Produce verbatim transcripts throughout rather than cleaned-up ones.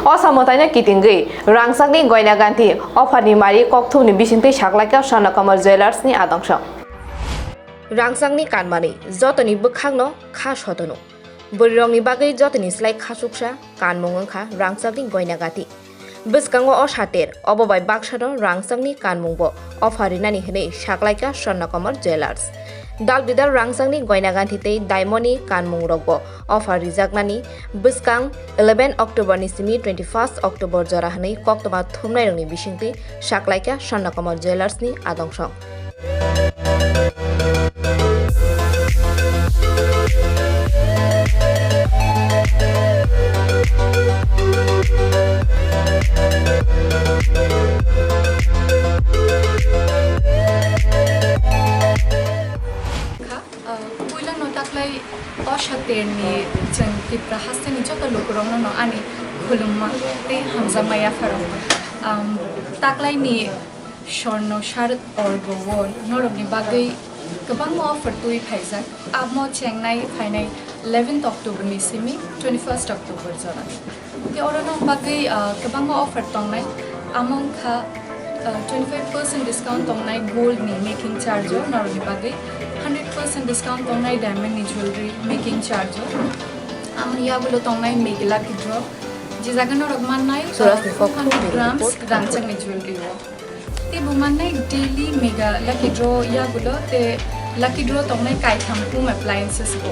O samwtaino kitingwi rangchakni goina ganthi offerni mari kokthumni bisingtwi saklaikha Swarnakamar Jewellersni adongso. Rangchakni kanmani jotoni bwkhakno kha sotono. Bwrwirokni bagwi jotoni slai khachuksa kanmung wngkha rangchakni goina ganthi. Bwskango o sater, obo bai baksano rangchakni kanmungbo offer rinani hwnwi saklaikha Swarnakamar Jewellers. Dal bidal rangchakni goina ganthi tei diamondni kanmungrokbo offer rijaknani bwskang eleven Octoberni simi twenty-first October jora hwnwi koktwma thumnairokni bisingtwi saklaikha Swarnakamar Jewellersni adongso. Kha, ah, puilano taklai o saterni chwng Tipra hasteni joto lukurokno no ani khulumma tei hamjakma yapharokma. Am, taklaini Swarno Sharad Parbo o norokni bagwi kwbangma offer twi phaijak. Amo chengnai phainai eleventh October ni simi twenty-first October jora. Tei oro nok bagwi, ah, kwbangma offer tongnai. Amo wngkha, ah, twenty-five percent discount tongnai gold ni making charge o norokni bagwi, hundred percent discount tongnai diamond ni jewelry making charge o. Amo yagulo tongnai mega lucky draw. Je jaga norok mannai, ah, Suraj ni kok two hundred grams rangchakni jewelry o. Tei bo mannai daily mega lucky draw yagulo tei lucky draw tongnai kaitham home appliances bo.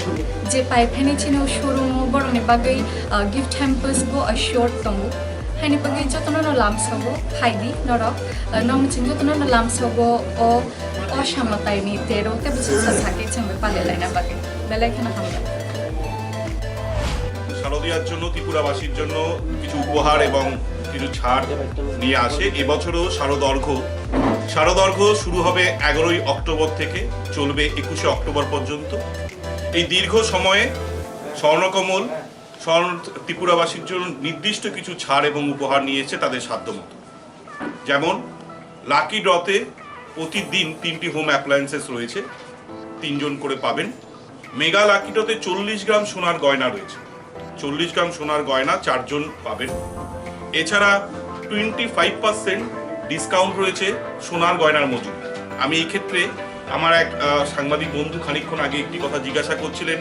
Je pai phainai chini showroom o borokni bagwi, ah, gift hampers bo assured tongo. Haini bagwi jotono no lamsogo phaidi norok, ah, nokni chini jotono no lamsogo o, o samataini tero tei bwswk sa sakhe chwng bai pale laina bagwi. Belai kheno hambai. শারদীয়ার জন্য, ত্রিপুরাবাসীর জন্য কিছু উপহার এবং কিছু ছাড় নিয়ে আসে। এবছরও শারদর্ঘ, শারদর্ঘ শুরু হবে এগারোই অক্টোবর থেকে, চলবে একুশে অক্টোবর পর্যন্ত। এই দীর্ঘ সময়ে স্বর্ণকমল স্বর্ণ ত্রিপুরাবাসীর জন্য নির্দিষ্ট কিছু ছাড় এবং উপহার নিয়ে এসেছে তাদের সাধ্যমতো। যেমন, লাকি ড্রতে প্রতিদিন তিনটি হোম অ্যাপ্লায়েন্সেস রয়েছে, তিনজন করে পাবেন। মেগা লাকি ড্রতে চল্লিশ গ্রাম সোনার গয়না রয়েছে, চল্লিশ গ্রাম সোনার গয়না চারজন পাবেন। এছাড়া টোয়েন্টি ফাইভ পার্সেন্ট ডিসকাউন্ট রয়েছে সোনার গয়নার মজুরি। আমি এই ক্ষেত্রে আমার এক, আহ, সাংবাদিক বন্ধু খানিকক্ষণ আগে একটি কথা জিজ্ঞাসা করছিলেন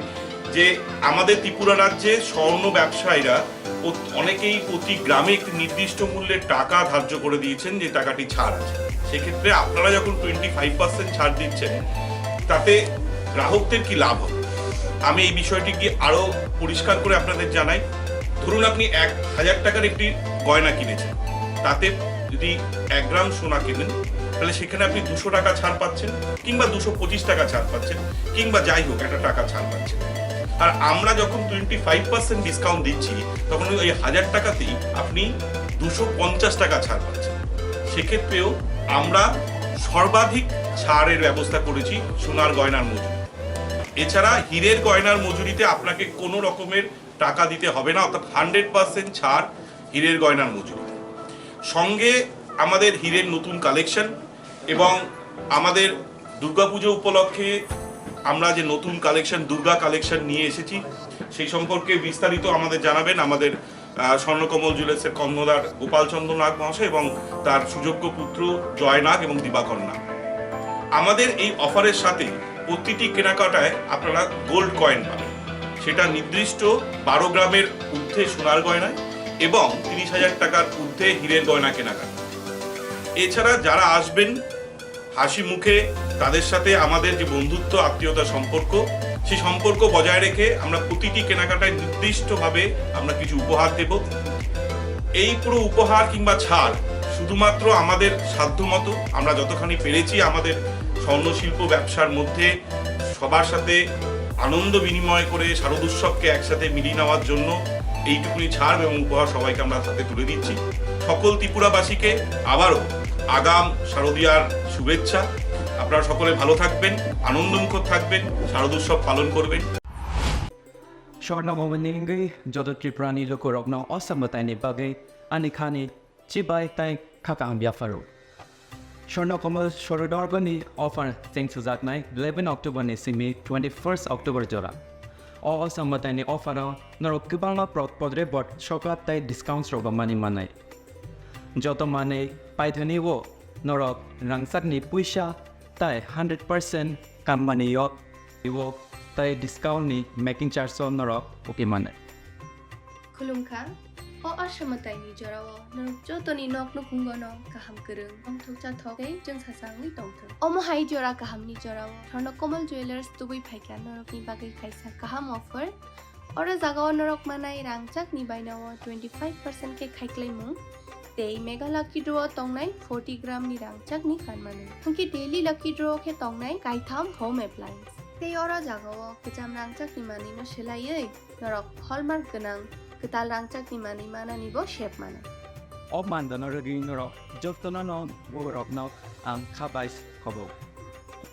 যে আমাদের ত্রিপুরা রাজ্যে স্বর্ণ ব্যবসায়ীরা প্রত-, অনেকেই প্রতি গ্রামে একটি নির্দিষ্ট মূল্যের টাকা ধার্য করে দিয়েছেন, যে টাকাটি ছাড় আছে। সেক্ষেত্রে আপনারা যখন টোয়েন্টি ফাইভ পার্সেন্ট ছাড় দিচ্ছেন, তাতে গ্রাহকদের কি লাভ হবে? আমি এই বিষয়টিকে আরও পরিষ্কার করে আপনাদের জানাই। ধরুন, আপনি এক হাজার টাকার একটি গয়না কিনেছেন, তাতে যদি এক গ্রাম সোনা কিনেন, তাহলে সেখানে আপনি দুশো টাকা ছাড় পাচ্ছেন, কিংবা দুশো পঁচিশ টাকা ছাড় পাচ্ছেন, কিংবা যাই হোক, একটা টাকা ছাড় পাচ্ছেন। আর আমরা যখন টোয়েন্টি ফাইভ পার্সেন্ট ডিসকাউন্ট দিচ্ছি, তখন ওই হাজার টাকাতেই আপনি দুশো পঞ্চাশ টাকা ছাড় পাচ্ছেন। সেক্ষেত্রেও আমরা সর্বাধিক ছাড়ের ব্যবস্থা করেছি সোনার গয়নার মজুরি। এছাড়া হীরের গয়নার মজুরিতে আপনাকে কোনো রকমের টাকা দিতে হবে না, অর্থাৎ হান্ড্রেড পার্সেন্ট ছাড় হীরের গয়নার মজুরিতে। সঙ্গে আমাদের হীরের নতুন কালেকশন এবং আমাদের দুর্গাপুজো উপলক্ষে আমরা যে নতুন কালেকশন, দুর্গা কালেকশন নিয়ে এসেছি, সেই সম্পর্কে বিস্তারিত আমাদের জানাবেন আমাদের, আহ, স্বর্ণকমল জুয়েলার্সের কর্ণধার গোপাল চন্দ্র নাগ মহাশয় এবং তার সুযোগ্য পুত্র জয় নাগ এবং দিবাকর নাগ। আমাদের এই অফারের সাথে প্রতিটি কেনাকাটায় আপনারা গোল্ড কয়েন পাবেন, সেটা নির্দিষ্ট বারো গ্রামের ঊর্ধ্বে সোনার গয়নায় এবং তিরিশ হাজার টাকার ঊর্ধ্বে হীরের গয়না কেনাকাটা। এছাড়া যারা আসবেন হাসি মুখে, তাদের সাথে আমাদের যে বন্ধুত্ব, আত্মীয়তা সম্পর্ক, সেই সম্পর্ক বজায় রেখে আমরা প্রতিটি কেনাকাটায় নির্দিষ্টভাবে আমরা কিছু উপহার দেব। এই পুরো উপহার কিংবা ছাড় শুধুমাত্র আমাদের সাধ্যমতো আমরা যতখানি পেরেছি আমাদের স্বর্ণশিল্প ব্যবসার মধ্যে সবার সাথে আনন্দ বিনিময় করে শারদোৎসবকে একসাথে মিলিয়ে নেওয়ার জন্য এইটুকুনি ছাড় এবং উপহার সবাইকে আমরা হাতে তুলে দিচ্ছি। সকল ত্রিপুরাবাসীকে আবারও আগাম শারদীয়ার শুভেচ্ছা। আপনারা সকলে ভালো থাকবেন, আনন্দমুখর থাকবেন, শারদোৎসব পালন করবেন। Swarno Momoni wngwi joto Tripurani lukurokno o samwtaini bagwi ani khani chibai tei khakang yapharo. Swarnokomal Swarnorgoni offer cheng sujaknai eleven October ni simi twenty-first October jora. O osa mwtaini offer o norok kwbangma product rok bo sokat tei discounts rogo mani manai. Joto manwi paithani o norok rangchakni puisa tei hundred percent company o o tei discount ni making charge o norok uki manai. Khulumkha, o osa mwtaini jorao norok jotoni nok nukhungo no kaham kwrwng, tongthok chathok tei chwngsacha wngwi tongthok. Omo hai jora kahamni jorao Swarna Kamal Jewellers tubui phaikha norokni bagwi kaisa kaham offer. Oro jagao norok manai rangchakni bainao twenty five percent khe khaiklaimung tei Mega Lucky Draw o tongnai forty gram ni rangchakni phan manwi. Hwnkhe Daily Lucky Draw o khe tongnai kaitham home appliance. Tei oro jagao kwcham rangchakni manwino swlaiwi norok hallmark gwnang kwtal rangchakni manwi manani bo sep mano. O mandano rwgwi norok jotono no borokno ang kha bai khobo.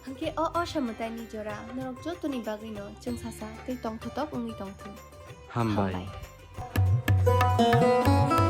Hwnkhe o osa mwtaini jora norok jotoni bagwino chwngsacha tei tongthotok wngwi tongthung. Hambai. Hambai.